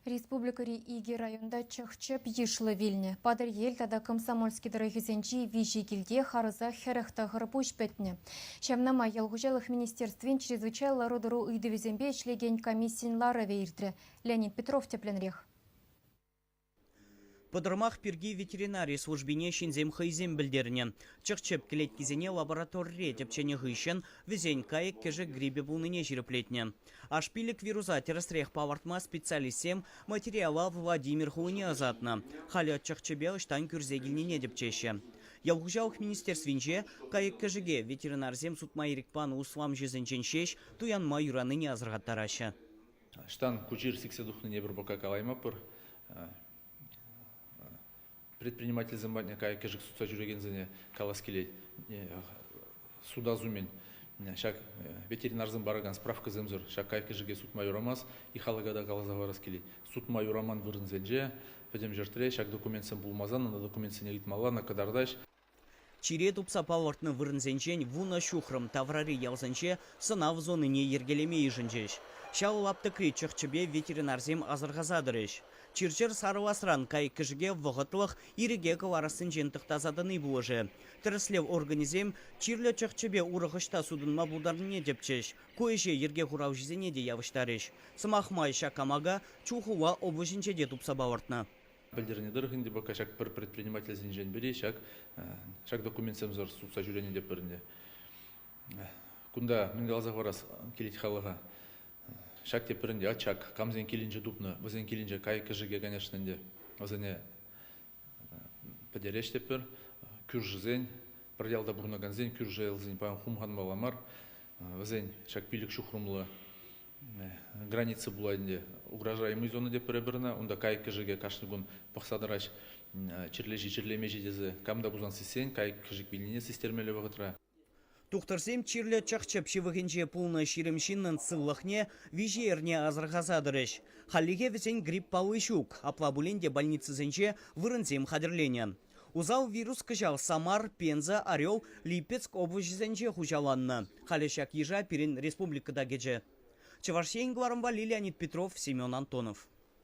Республикӑри икӗ районта чӑх-чӗп йышлӑ вилнӗ. Патӑрьел тата Комсомольски тӑрӑхӗсенчи виҫӗ килте харӑсах 49 пуҫ пӗтнӗ. Ҫавна май ял хуҫалӑх министерствин чрезвычайлӑ лару-тӑру ыйтӑвӗсемпе ӗҫлекен комиссин ларӑвӗ иртрӗ. Леонид Петров тӗплӗнрех. Пӑтӑрмах пирки ветеринари службине ҫынсем хӑйсем пӗлтернӗ. Чӑх-чӗп кӗлеткисене лабораторире тӗпченӗ хыҫҫӑн вӗсен кайӑк-кӗшӗк грипӗ пулнине ҫирӗплетнӗ. Аш-пилӗк вируса тӗрӗсрех палӑртма специалистсем материала Владимир хулине ӑсатнӑ. Халӗ чӑх-чӗпе ӑҫтан кӳрсе килнине тӗпчеҫҫӗ. Ял хуҫалӑх министерствинче кайӑк-кӗшӗке ветеринарсем сутма ирӗк панӑ усламҫӑсенчен ҫеҫ туянма юранине асӑрхаттараҫҫӗ. Ӑҫтан ку чир сиксе тухнине эпир пока калаймӑпӑр. Предпринимательсем патне кайӑк-кӗшӗк сутса ҫӳрекенсене калас килет. Суда умӗн ҫак ветеринарсем паракан справкӑсемсӗр ҫак кайӑк-кӗшӗке сутма юрамасть. И халӑха та каласа хӑварас килет. Сутма юраман вырӑнсенче, пӗтӗм ҫӗртре ҫак документсем пулмасан ӑна документсене ыйтмалла, ӑна кӑтартаҫ. Чире тупса палӑртнӑ вырӑнсенчен 10 ҫухрӑм таврари ялсенче сӑнав зонине йӗркелеме йышӑнчӗҫ. Ҫав лаптӑкри чӑх-чӗпе ветеринарсем асӑрхаса тӑрӗҫ. Чир-чӗр сарӑласран кайӑк-кӗшӗке вӑхӑтлӑх ирӗке кӑларассинчен тӑхтаса тӑни пулӑшӗ. Тӗрӗслев органӗсем чирлӗ чӑх-чӗпе урӑх ӑҫта сутӑнма пултарнине тӗпчӗҫ. Ку ӗҫе йӗрке хуралҫисене те явӑҫтарӗҫ. Сӑмах май, ҫак амака Чулхула облаҫӗнче те тупса палӑртнӑ. Пӗлтернӗ тӑрӑх ӗнтӗ пока ҫак пӗр предпринимательсенчен пӗри ҫак ҫак документсемсӗр сутса ҫӳренӗ те пӗр ӗнтӗ. Кунта мӗн каласа хӑварас килет халӑха. Ҫак те пӗр ӗнтӗ очаг камсен килӗнче тупнӑ, вӗсен килӗнче кайӑк-кӗшӗке, конечно, ӗнтӗ вӗсене пӗтереҫ те пӗр. Кӳршӗсен, пӗр ялта пурӑнакансен кӳршӗ ялсен паян хумханмалла мар. Вӗсен ҫак пилӗк ҫухрӑмлӑ граница пулать ӗнтӗ. Угрожаемый зона те пӗр-пӗр ӑна. Унта кайӑк-кӗшӗке кашни кун пӑхса тӑраҫ. Чирлеҫи чирлемеҫи тесе кам та пулсан сиссен кайӑк-кӗшӗк вилнине систермелле вӑхӑтра. Тухтӑрсем чирлӗ чӑх-чӗп ҫывӑхӗнче пулнӑ 20 ҫыннӑн сывлӑхне виҫӗ эрне асӑрхаса тӑрӗҫ. Хальлӗхе вӗсен грипп палли ҫук, апла пулин те больницӑсенче вырӑнсем хатӗрленӗ. Усал вирус кӑҫал Самар, Пенза, Орел, Липецк облаҫӗсенче хуҫаланнӑ. Халӗ ҫак йыша пирӗн республика та кӗчӗ. Чӑваш Ен кӑларӑмпа Леонид Петров, Семен Антонов.